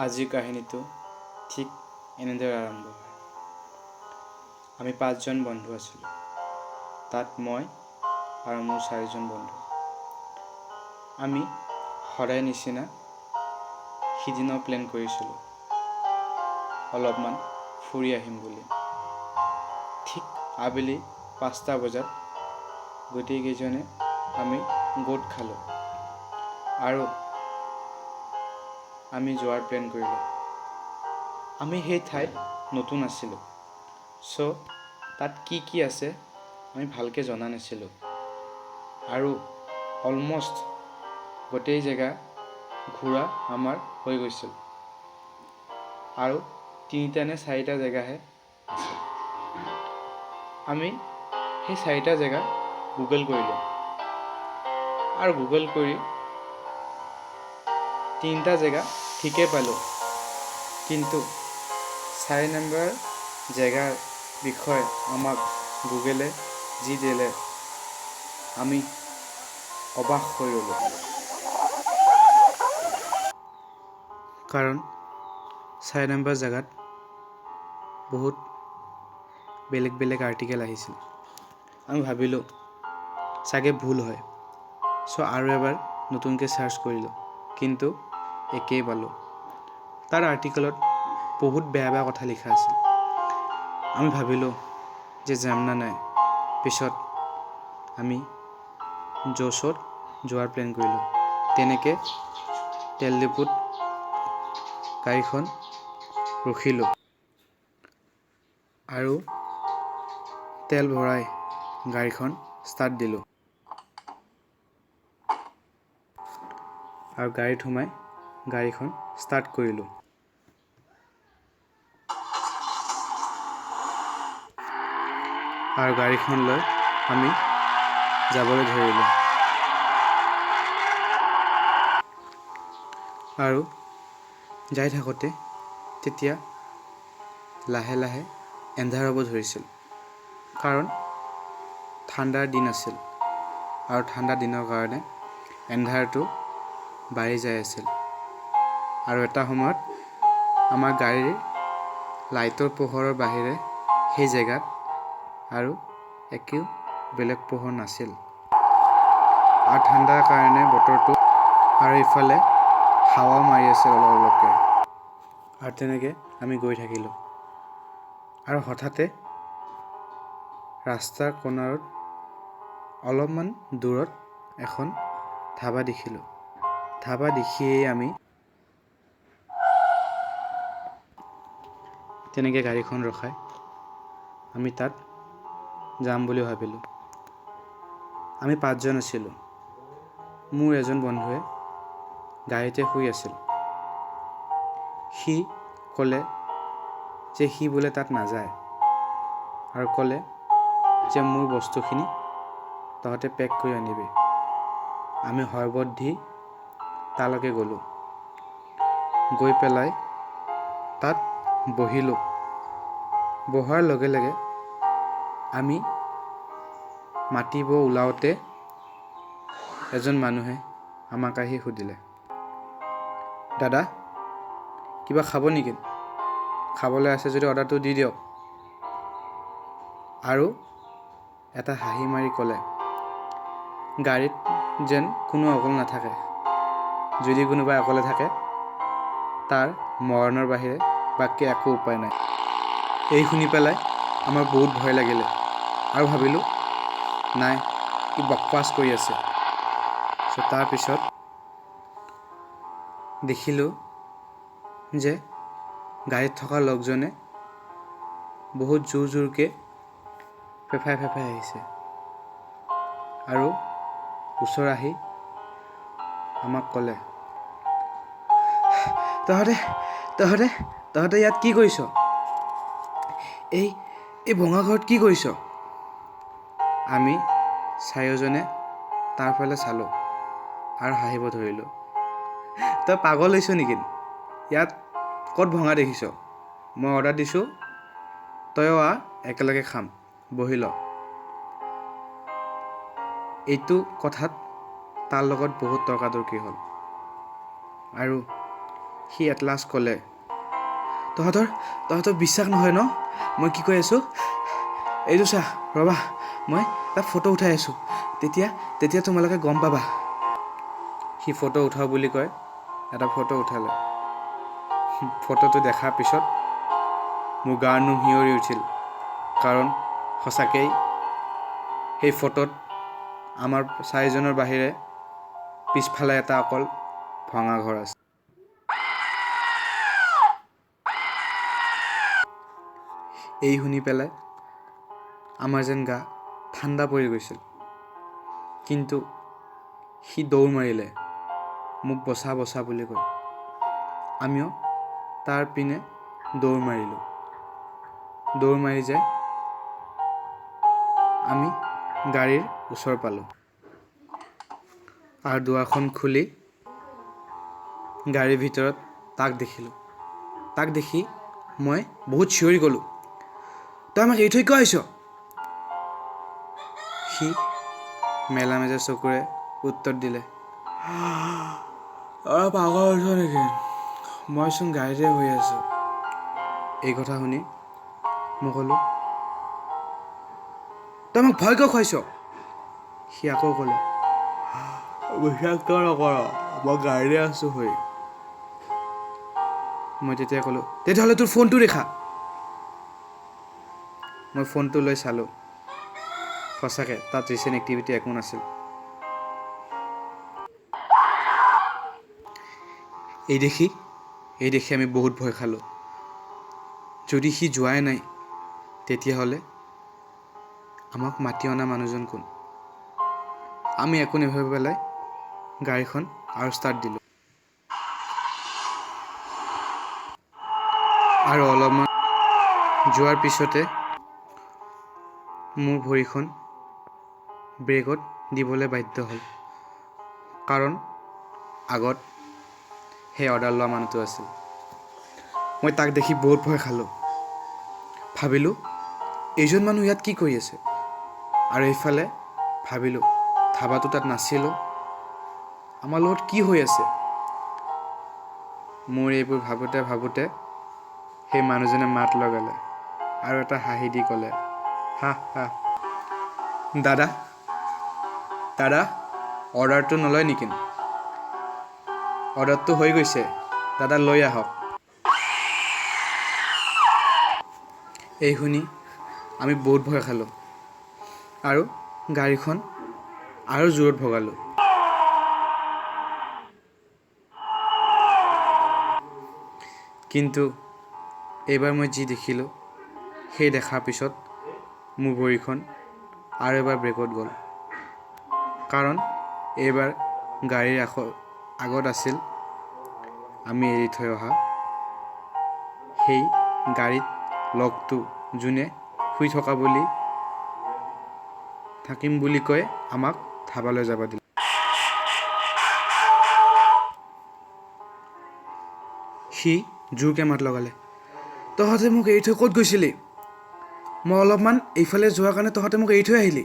আজিৰ কাহিনীটো ঠিক এনেদৰে আৰম্ভ হয়। আমি পাঁচজন বন্ধু আছিলোঁ। তাত মই আৰু মোৰ চাৰিজন বন্ধু। আমি সদায় নিচিনা সিদিনাও প্লেন কৰিছিলোঁ অলপমান ফুৰি আহিম বুলি। ঠিক আবেলি 5টা বজাত গোটেইকেইজনে আমি গোট খালোঁ আৰু আমি যোৱাৰ প্লেন কৰিলোঁ। আমি সেই ঠাইত নতুন আছিলোঁ, চ' তাত কি কি আছে আমি ভালকৈ জনা নাছিলোঁ আৰু অলম'ষ্ট গোটেই জেগা ঘূৰা আমাৰ হৈ গৈছিল আৰু তিনিটা নে চাৰিটা জেগাহে আছিল। আমি সেই চাৰিটা জেগা গুগল কৰিলোঁ আৰু গুগল কৰি তিনিটা জেগা ঠিকেই পালোঁ, কিন্তু 4 নম্বৰ জেগাৰ বিষয়ে আমাক গুগলে যি দিলে আমি অবাক হৈ ৰ'লোঁ। কাৰণ 4 নম্বৰ জেগাত বহুত বেলেগ বেলেগ আৰ্টিকেল আহিছিল। আমি ভাবিলোঁ চাগে ভুল হয়, চ' আৰু এবাৰ নতুনকৈ চাৰ্চ কৰিলোঁ, কিন্তু একেই পালোঁ। তাৰ আৰ্টিকেলত বহুত বেয়া বেয়া কথা লিখা আছিল। আমি ভাবিলোঁ যে যাম না নাই। পিছত আমি জ'চত যোৱাৰ প্লেন কৰিলোঁ। তেনেকৈ তেল ডিপুত গাড়ীখন ৰখিলোঁ আৰু তেল ভৰাই গাড়ীখন ষ্টাৰ্ট দিলোঁ আৰু গাড়ীত সোমাই গাড়ীখন ষ্টাৰ্ট কৰিলোঁ। আৰু গাড়ীখন লৈ আমি যাবলৈ ধৰিলোঁ। আৰু যাই থাকোঁতে তেতিয়া লাহে লাহে এন্ধাৰ হ'ব ধৰিছিল, কাৰণ ঠাণ্ডাৰ দিন আছিল আৰু ঠাণ্ডা দিনৰ কাৰণে এন্ধাৰটো বাঢ়ি যাই আছিল। আৰু এটা সময়ত আমাৰ গাড়ীৰ লাইটৰ পোহৰৰ বাহিৰে সেই জেগাত আৰু একো বেলেগ পোহৰ নাছিল। আৰু ঠাণ্ডাৰ কাৰণে বতৰটো আৰু ইফালে হাৱা মাৰি আছিল অলপ অলপকৈ। আৰু তেনেকৈ আমি গৈ থাকিলোঁ। আৰু হঠাতে ৰাস্তাৰ কোণাৰত অলপমান দূৰত এখন ধাবা দেখিলোঁ। ধাবা দেখিয়েই আমি তেনেকৈ গাড়ীখন ৰখাই আমি তাত যাম বুলি ভাবিলোঁ। আমি পাঁচজন আছিলোঁ। মোৰ এজন বন্ধুৱে গাড়ীতে শুই আছিল। সি ক'লে যে সি বোলে তাত নাযায় আৰু ক'লে যে মোৰ বস্তুখিনি তহঁতে পেক কৰি আনিবি। আমি হৰবদ্ধি তালৈকে গ'লোঁ। গৈ পেলাই তাত বহিলোঁ। বহাৰ লগে লগে আমি মাতিব ওলাওঁতে এজন মানুহে আমাক আহি সুধিলে, দাদা কিবা খাব নেকি? খাবলৈ আছে যদি অৰ্ডাৰটো দি দিয়ক। আৰু এটা হাঁহি মাৰি ক'লে, গাড়ীত যেন কোনো অকলে নাথাকে, যদি কোনোবা অকলে থাকে তাৰ মৰণৰ বাহিৰে বাকী একো উপায় নাই। এই শুনি পেলাই আমাৰ বহুত ভয় লাগিলে আৰু ভাবিলোঁ নাই, ই বকৱাচ কৰি আছে। চ' তাৰপিছত দেখিলোঁ যে গাড়ীত থকা লোকজনে বহুত জোৰ জোৰকৈ ফেফাই ফেফাই আহিছে আৰু ওচৰ আহি আমাক ক'লে, তহঁতে তহঁতে তহঁতে ইয়াত কি কৰিছ? এই এই ভঙা ঘৰত কি কৰিছ? আমি চাৰিওজনে তাৰ ফালে চালোঁ আৰু হাঁহিব ধৰিলোঁ। তই পাগল হৈছ নেকি? ইয়াত ক'ত ভঙা দেখিছ? মই অৰ্ডাৰ দিছোঁ, তয়ো আহ, একেলগে খাম, বহি ল। এইটো কথাত তাৰ লগত বহুত তৰ্কাতৰ্কি হ'ল আৰু সি এট লাষ্ট ক'লে, তহঁতৰ তহঁতৰ বিশ্বাস নহয় ন মই কি কৈ আছোঁ? এইটো চা, ৰ'বা, মই তাত ফটো উঠাই আছোঁ, তেতিয়া তেতিয়া তোমালোকে গম পাবা। সি ফটো উঠাওঁ বুলি কয় এটা ফটো উঠালে। ফটোটো দেখাৰ পিছত মোৰ গাৰ নোম শিয়ৰি উঠিল, কাৰণ সঁচাকেই সেই ফটোত আমাৰ চাৰিজনৰ বাহিৰে পিছফালে এটা অকল ভঙা ঘৰ আছে। এই শুনি পেলাই আমাৰ যেন গা ঠাণ্ডা পৰি গৈছিল। কিন্তু সি দৌৰ মাৰিলে, মোক বচা বচা বুলি কৈ। আমিও তাৰ পিনে দৌৰ মাৰিলোঁ। দৌৰ মাৰি যাই আমি গাড়ীৰ ওচৰ পালোঁ আৰু দুৱাৰখন খুলি গাড়ীৰ ভিতৰত তাক দেখিলোঁ। তাক দেখি মই বহুত চিঞৰি গ'লোঁ, তই আমাক এৰি থৈ কিয় আহিছ? সি মেলা মেজা চকুৰে উত্তৰ দিলে, অ পাগল হৈছ নেকি? মইচোন গাড়ীতে শুই আছোঁ। এই কথা শুনি মই ক'লোঁ, তই আমাক ভয় কিয় খুৱাইছ? সি আকৌ ক'লে, বিশ্বাস কিয় নকৰ, মই গাড়ীতে আছোঁ শুই। মই তেতিয়া ক'লোঁ, তেতিয়াহ'লে তোৰ ফোনটো দেখা। মই ফোনটো লৈ চালোঁ, সঁচাকৈ তাত ৰিচেণ্ট এক্টিভিটি একো নাছিল। এই দেখি আমি বহুত ভয় খালোঁ। যদি সি যোৱাই নাই, তেতিয়াহ'লে আমাক মাতি অনা মানুহজন কোন? আমি একো নাভাবি পেলাই গাড়ীখন আৰু ষ্টাৰ্ট দিলোঁ আৰু অলপমান যোৱাৰ পিছতে মোৰ ভৰিখন ব্ৰেকত দিবলৈ বাধ্য হ'ল, কাৰণ আগত সেই অৰ্ডাৰ লোৱা মানুহটো আছিল। মই তাক দেখি বহুত ভয় খালোঁ। ভাবিলোঁ, এইজন মানুহ ইয়াত কি কৰি আছে? আৰু এইফালে ভাবিলোঁ, ধাবাটো তাত নাছিলোঁ, আমাৰ লগত কি হৈ আছে? মোৰ এইবোৰ ভাবোঁতে ভাবোঁতে সেই মানুহজনে মাত লগালে আৰু এটা হাঁহি দি ক'লে, হা হা, দাদা দাদা, অৰ্ডাৰটো নলয় নেকি? অৰ্ডাৰটো হৈ গৈছে, দাদা লৈ আহক। এই শুনি আমি বহুত ভয় খালোঁ আৰু গাড়ীখন আৰু জোৰত ভগালোঁ। কিন্তু এইবাৰ মই যি দেখিলোঁ, সেই দেখাৰ পিছত মোৰ ভৰিখন আৰু এবাৰ ব্ৰেকত গ'ল, কাৰণ এইবাৰ গাড়ীৰ আগত আছিল আমি এৰি থৈ অহা সেই গাড়ীত লগটো, যোনে শুই থকা বুলি থাকিম বুলি কৈ আমাক ধাবালৈ যাব দিলে। সি জোৰকৈ মাত লগালে, তহঁতে মোক এৰি থৈ ক'ত গৈছিলি? মই অলপমান এইফালে যোৱাৰ কাৰণে তহঁতে মোক এৰি থৈ আহিলি?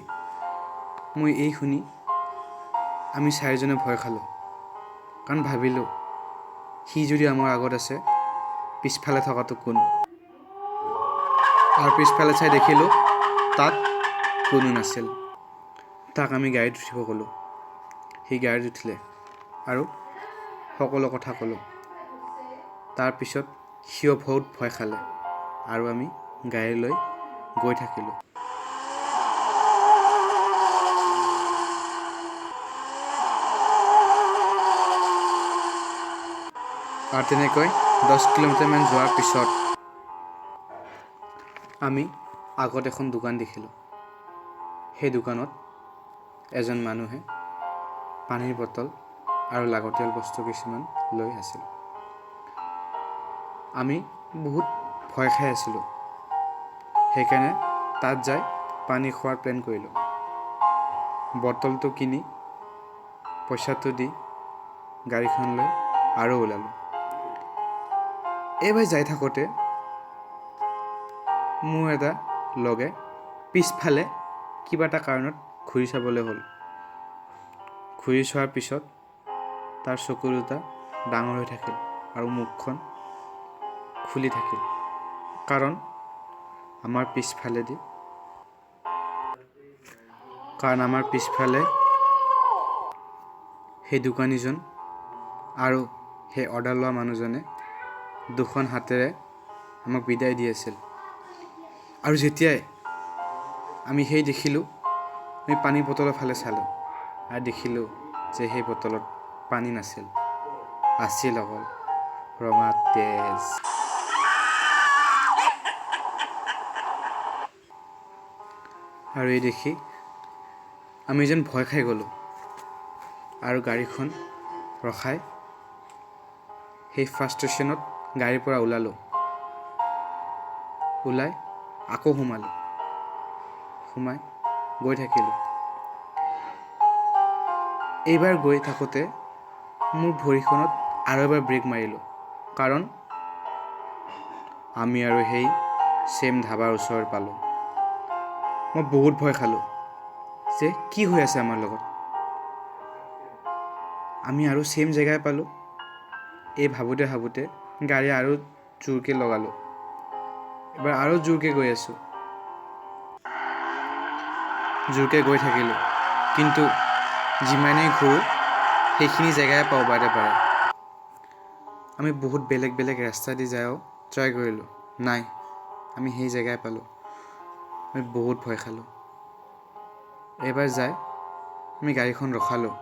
মই এই শুনি আমি চাৰিজনে ভয় খালোঁ, কাৰণ ভাবিলোঁ সি যদি আমাৰ আগত আছে, পিছফালে থকাটো কোন? আৰু পিছফালে চাই দেখিলোঁ তাত কোনো নাছিল। তাক আমি গাড়ীত উঠিব ক'লোঁ। সি গাড়ীত উঠিলে আৰু সকলো কথা ক'লোঁ। তাৰপিছত সিও বহুত ভয় খালে আৰু আমি গাড়ী লৈ গৈ থাকিলোঁ। আৰু তেনেকৈ 10 কিলোমিটাৰমান যোৱাৰ পিছত আমি আগত এখন দোকান দেখিলোঁ। সেই দোকানত এজন মানুহে পানীৰ বটল আৰু লাগতিয়াল বস্তু কিছুমান লৈ আছিল। আমি বহুত ভয় খাই আছিলোঁ, সেইকাৰণে তাত যাই পানী খোৱাৰ প্লেন কৰিলোঁ। বটলটো কিনি পইচাটো দি গাড়ীখন লৈ আৰু ওলালোঁ। এইবাৰ যাই থাকোঁতে মোৰ এটা লগে পিছফালে কিবা এটা কাৰণত ঘূৰি চাবলৈ হ'ল। ঘূৰি চোৱাৰ পিছত তাৰ চকু দুটা ডাঙৰ হৈ থাকিল। আৰু মুখখন খুলি থাকিল, কাৰণ আমাৰ পিছফালেদি কাৰণ আমাৰ পিছফালে সেই দোকানীজন আৰু সেই অৰ্ডাৰ লোৱা মানুহজনে দুখন হাতেৰে আমাক বিদায় দি আছিল। আৰু যেতিয়াই আমি সেই দেখিলোঁ, আমি পানী বটলৰ ফালে চালোঁ আৰু দেখিলোঁ যে সেই বটলত পানী নাছিল, আছিল অকল ৰঙা তেজ। আৰু এই দেখি আমি যেন ভয় খাই গ'লোঁ আৰু গাড়ীখন ৰখাই সেই ফাৰ্ষ্ট ষ্টেচনত গাড়ীৰ পৰা ওলালোঁ। ওলাই আকৌ সোমালোঁ, সোমাই গৈ থাকিলোঁ। এইবাৰ গৈ থাকোঁতে মোৰ ভৰিখনত আৰু এবাৰ ব্ৰেক মাৰিলোঁ, কাৰণ আমি আৰু সেই ছেইম ধাবাৰ ওচৰত পালোঁ। মই বহুত ভয় খালোঁ যে কি হৈ আছে আমাৰ লগত। আমি আৰু ছেইম জেগাই পালোঁ। এই ভাবোঁতে ভাবোঁতে গাড়ী আৰু জোৰকৈ লগালোঁ। এবাৰ আৰু জোৰকৈ গৈ আছোঁ, জোৰকৈ গৈ থাকিলোঁ, কিন্তু যিমানেই ঘূৰোঁ সেইখিনি জেগাই পাওঁ বাৰে বাৰে। আমি বহুত বেলেগ বেলেগ ৰাস্তা দি যায়ো ট্ৰাই কৰিলোঁ, নাই, আমি সেই জেগাই পালোঁ। আমি বহুত ভয় খালোঁ। এইবাৰ যাই আমি গাড়ীখন ৰখালোঁ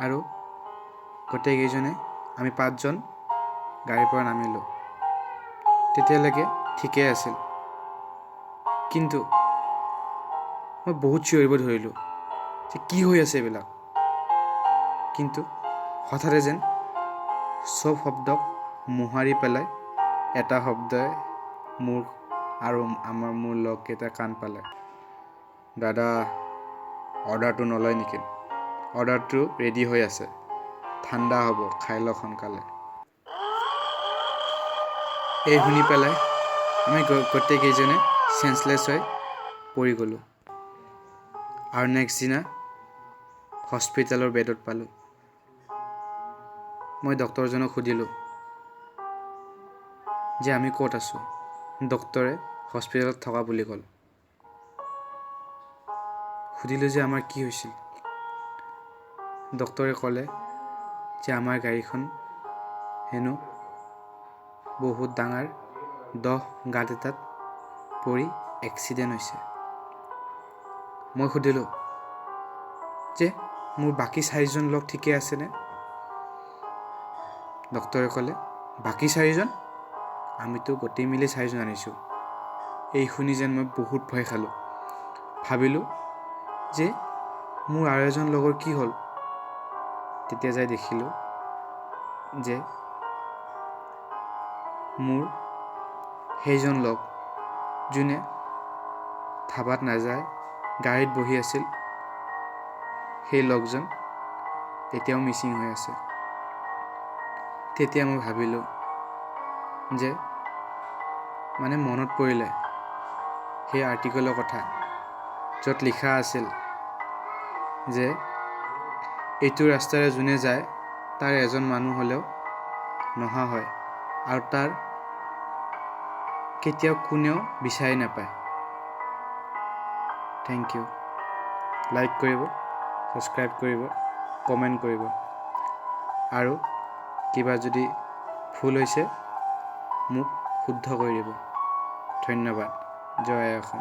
আৰু গোটেইকেইজনে, আমি পাঁচজন গাড়ীৰ পৰা নামিলোঁ। তেতিয়ালৈকে ঠিকেই আছিল, কিন্তু মই বহুত চিঞৰিব ধৰিলোঁ যে কি হৈ আছে এইবিলাক। কিন্তু হঠাতে যেন চব শব্দক মোহাৰি পেলাই এটা শব্দই মোৰ আৰু মোৰ লগকেইটাৰ কাণ পালে, "দাদা, অৰ্ডাৰটো নলয় নেকি? অৰ্ডাৰটো ৰেডি হৈ আছে, ঠাণ্ডা হ'ব, খাই লওক সোনকালে।" এই শুনি পেলাই আমি গোটেইকেইজনে চেঞ্চলেছ হৈ পৰি গ'লোঁ আৰু নেক্সট দিনা হস্পিটেলৰ বেডত পালোঁ। মই ডক্তৰজনক সুধিলোঁ যে আমি ক'ত আছোঁ। ডক্তৰে হস্পিটেলত থকা বুলি ক'ল। সুধিলোঁ যে আমাৰ কি হৈছিল। ডক্তৰে ক'লে যে আমাৰ গাড়ীখন হেনো বহুত ডাঙৰ দ গাঁত এটাত পৰি এক্সিডেণ্ট হৈছে। মই সুধিলোঁ যে মোৰ বাকী চাৰিজন লগ ঠিকে আছেনে? ডক্তৰে ক'লে, "বাকী চাৰিজন? আমিতো গোটেই মিলি চাৰিজন আনিছোঁ।" এই শুনি যেন মই বহুত ভয় খালোঁ। ভাবিলোঁ যে মোৰ আৰু এজন লগৰ কি হ'ল। তেতিয়া যাই দেখিলোঁ যে মোৰ সেইজন লগ, যোনে ধাবাত নাযায় গাড়ীত বহি আছিল, সেই লগজন এতিয়াও মিচিং হৈ আছে। তেতিয়া মই ভাবিলোঁ যে মানে মনত পৰিলে সেই আৰ্টিকলৰ কথা, য'ত লিখা আছিল যে এইটো ৰাস্তাৰে যোনে যায় তাৰ এজন মানুহ হ'লেও নহা হয় আৰু তাৰ কেতিয়াও কোনেও বিচাৰি নাপায়। Thank U. Like কৰিব, ছাবস্ক্ৰাইব কৰিব, কমেণ্ট কৰিব আৰু কিবা যদি ভুল হৈছে মোক শুদ্ধ কৰি দিব। ধন্যবাদ। জয় আই অসম।